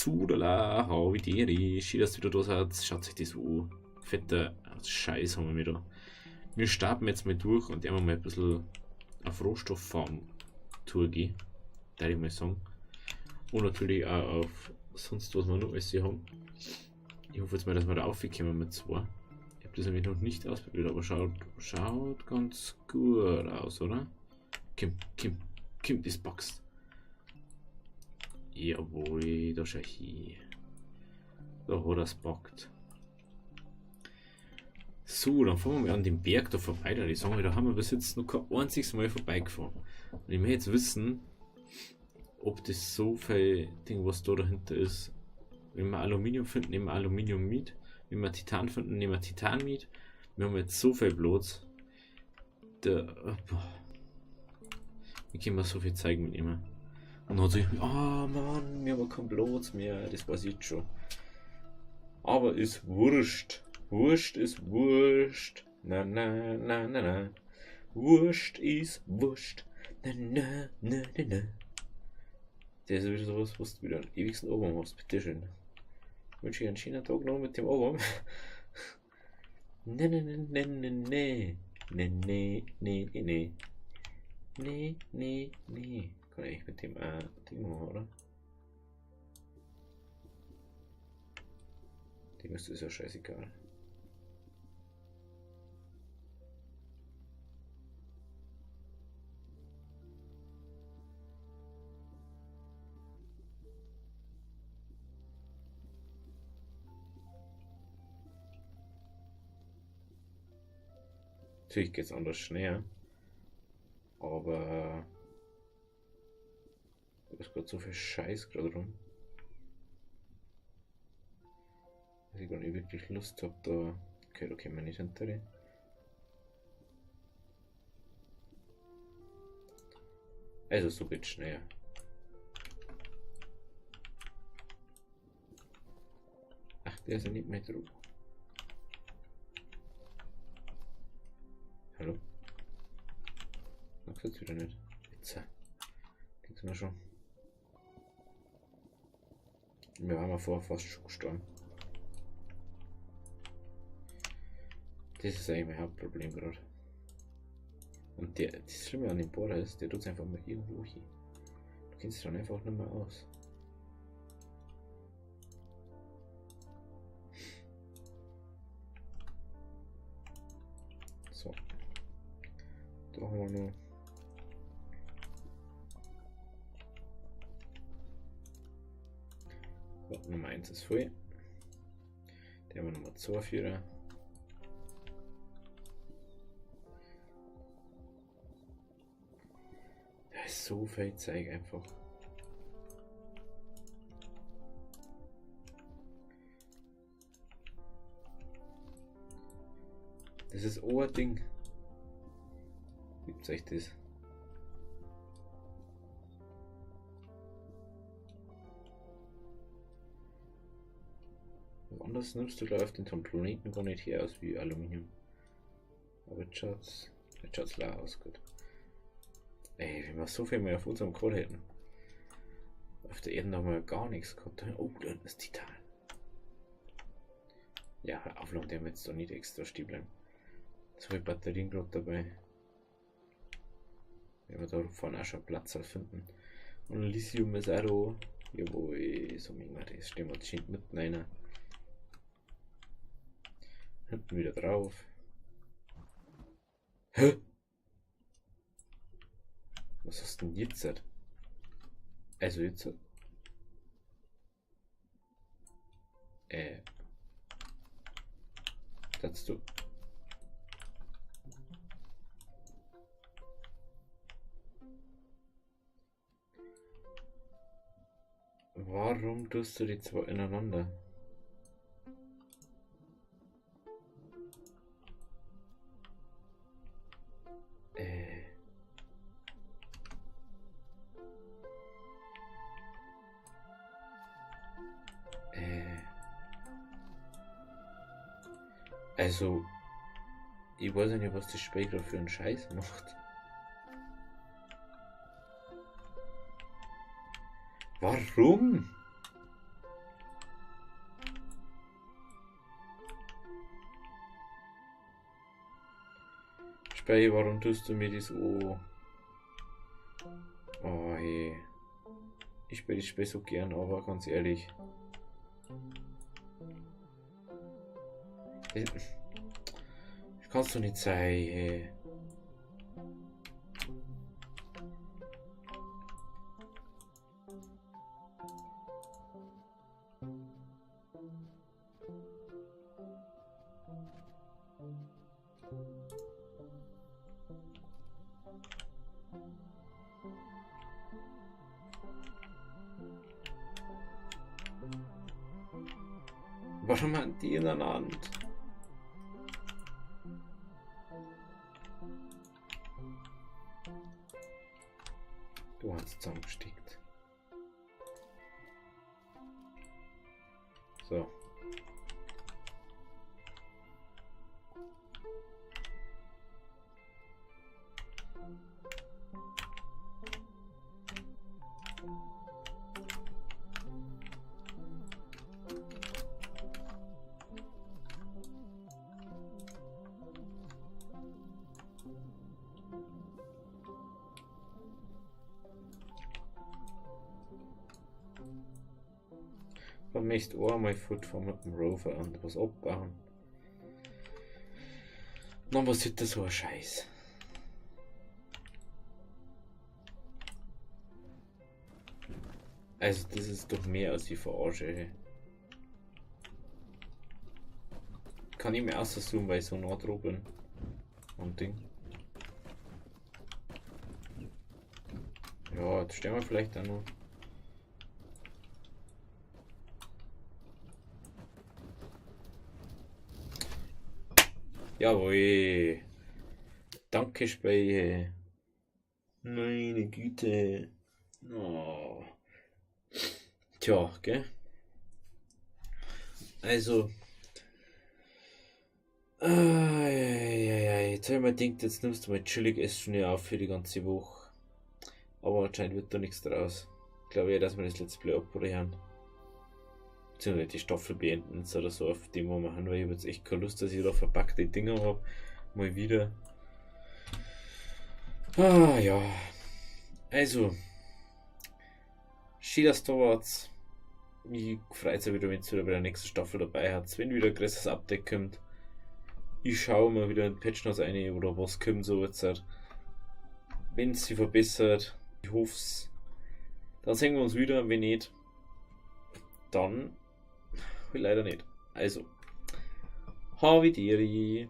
Sudala, Havideri, schön, dass ihr wieder da seid. Schaut sich das an. Fetter Scheiß haben wir wieder. Wir starten jetzt mal durch und werden mal ein bisschen auf Rohstofffarm-Tour gehen. Würde ich mal sagen. Und natürlich auch auf sonst was wir noch alles hier haben. Ich hoffe jetzt mal, dass wir da aufkommen mit zwei. Ich hab das nämlich noch nicht ausprobiert, aber schaut ganz gut aus, oder? Kim, Kim, Kim, das boxt. Jawohl, da schau ich hin. Da hat er's packt. So, dann fahren wir mal an dem Berg da vorbei. Da die sagen wir, da haben wir bis jetzt noch kein einziges Mal vorbeigefahren. Und ich möchte jetzt wissen, ob das so viel Ding, was da dahinter ist. Wenn wir Aluminium finden, nehmen wir Aluminium mit. Wenn wir Titan finden, nehmen wir Titan mit. Wir haben jetzt so viel Platz. Boah. Wir können so viel Zeug mitnehmen. Und dann sag ich mir, oh Mann, wir haben keinen Platz mehr, das weiß ich jetzt schon. Aber ist wurscht. Wurscht ist wurscht. Na, na, na, na, na. Wurscht ist wurscht. Na, na, na, na, na. Das ist wieder sowas, was du wieder am ewigsten Ohrwurm hast. Bitteschön. Ich wünsche dir einen schönen Tag noch mit dem Ohrwurm. Ne, ne, ne, ne, ne, ne. Ne, ne, ne, ne, ne. Ne, ne, ne. Kann ich eigentlich mit dem Ding machen, oder? Dem ist das ja scheißegal. Natürlich geht's anders schneller, aber da ist grad so viel Scheiß grad rum, dass ich gar nicht wirklich Lust hab, da. Okay, da kommen wir nicht hinter. Also so geht's schneller. Ach, der ist ja nicht mehr drauf. Hallo? Ach, jetzt wieder nicht. Jetzt. Geht's mir schon. Wir waren mal vorher fast schon gestorben. Das ist eigentlich mein Hauptproblem gerade. Und das Schlimme an dem Bohrer ist, der tut's einfach mal irgendwo hin. Du kennst dich dann einfach nicht mehr aus. So. Da haben wir noch. So, Nummer 1 ist voll. Der haben wir Nummer 2 Vierer. Da ist so viel Zeug einfach. Das ist ein Ding. Gibt's euch das? Anders nimmst du, glaub ich, auf den Planeten gar nicht her aus wie Aluminium. Aber jetzt schaut's leer aus, gut. Ey, wenn wir so viel mehr auf unserem Code hätten. Auf der Erde haben wir gar nichts gehabt. Oh, da unten ist Titan. Ja, Aufladen, der wird jetzt da nicht extra stehen bleiben. So viele Batterien gerade dabei. Wenn wir da vorne auch schon Platz finden. Und Lithium ist auch da. Jawohl, so mögen wir das. Stehen wir jetzt mitten rein. Hinten wieder drauf. Hä? Was hast du denn jetzt? Also jetzt. Sagst du. Warum tust du die zwei ineinander? Also, ich weiß ja nicht, was das Spiel gerade für einen Scheiß macht. Warum? Spey, warum tust du mir das an? Oh, hey. Ich spiele das Spiel so gern, aber ganz ehrlich. Das kannst du nicht sein, hey. Warum haben die ineinander? Du hast zusammengesteckt. So. Dann möchte ich auch einmal fortfahren mit dem Rover und was abbauen. Dann passiert da so ein Scheiß. Also das ist doch mehr als die Verarsche. Ey. Kann ich mir auszoomen, weil ich so nah dran bin. Und Ding. Ja, jetzt stellen wir vielleicht auch noch. Jawohl. Danke, Speiche. Meine Güte. Oh. Tja, gell? Also. Jetzt hab ich mir gedacht, jetzt nimmst du mal chillig Essen schon auf für die ganze Woche. Aber anscheinend wird da nichts draus. Ich glaube ja, dass wir das Let's Play abbrechen. Beziehungsweise die Staffel beenden oder so, auf dem wir machen, weil ich hab jetzt echt keine Lust, dass ich da verpackte Dinger hab. Mal wieder. Ah ja. Also. Schön, dass du da warst. Mich freut's ja wieder, wenn ihr wieder bei der nächsten Staffel dabei habt. Wenn wieder ein größeres Update kommt. Ich schaue mal wieder in Patch Notes rein oder was kommt so jetzt. Wenn es sich verbessert, ich hoff's. Dann sehen wir uns wieder, wenn nicht, dann leider nicht. Also, Havidere.